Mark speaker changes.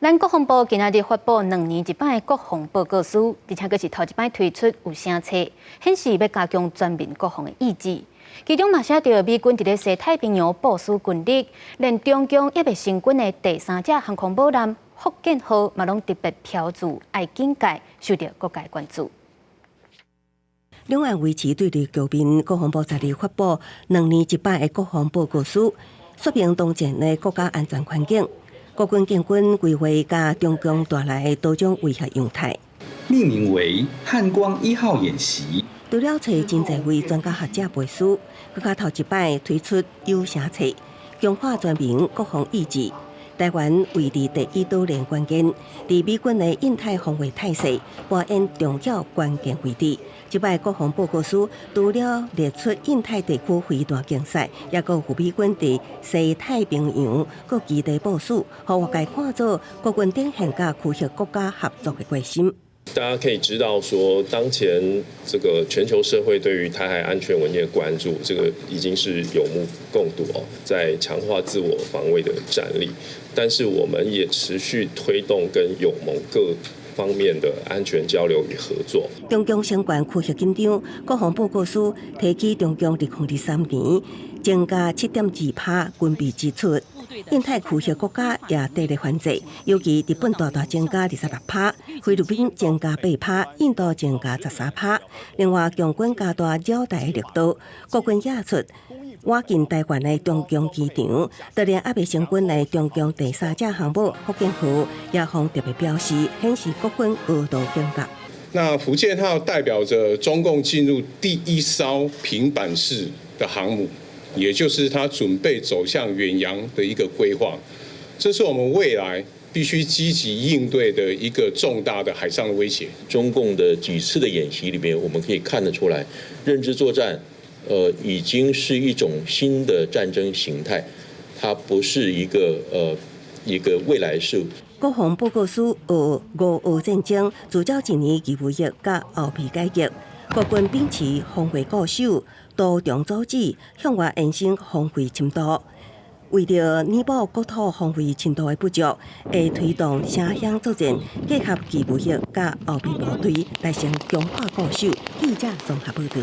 Speaker 1: 咱國防部今仔日發布2年一擺的國防報告書，而且閣是頭一擺推出有聲冊，顯示欲加強全民國防的意志。其中嘛寫著美軍佇咧西太平洋部署軍力，連中共猶未成軍的第三隻航空母艦福建號嘛攏特別標註愛警戒，受到各界關注。
Speaker 2: 兩岸維持對立局面，國防部10日發布兩年一擺的國防報告書，說明當前的國家安全環境。國軍建軍規劃佮中共帶來的多種威脅樣態。
Speaker 3: 命名為漢光一號演習。
Speaker 2: 除了揣真濟位專家學者背書，閣較頭一擺推出有聲冊，強化全民國防意志。台灣位佇第一島鏈關鍵，佇美軍的印太防衛態勢扮演重要關鍵位置。這擺國防報告書除了列出印太地區飛彈競賽，抑閣有美軍佇西太平洋各基地部署，予外界看做國軍展現佮區域國家合作的決心。
Speaker 4: 大家可以知道，說當前這個全球社會對於台海安全穩定的關注，這個已經是有目共睹哦，在強化自我防衛的戰力。但是我們也持續推動跟友盟各方面的安全交流與合作。
Speaker 2: 中共相關區域緊張，國防報告書提起中共2023年增加7.2%軍備支出。印太區域國家也綴咧反制，尤其日本大大增加26%，菲律賓增加8%，印度增加13%。另外，共軍加大擾台的力度，國軍也出倚近台灣的中共機場，就連猶未成軍的中共第三隻航母福建號，也予特別標示，顯示國軍高度警覺。
Speaker 5: 那福建號代表着中共進入第一艘平板式的航母，也就是他準備走向遠洋的一個規劃，這是我們未來必須積極應對的一個重大的海上的威脅。
Speaker 6: 中共的幾次的演習裡面，我們可以看得出來，認知作戰，已經是一種新的戰爭形態，它不是一個未來式。
Speaker 2: 國防報告書學烏俄戰爭，聚焦一年義務役佮後備改革，國軍秉持防衛固守、多重組織，向外延伸防衛深度。為著彌補國土防衛深度的不足，會推動城鄉作戰，結合義務役佮後備部隊，來成強化固守。記者綜合報導。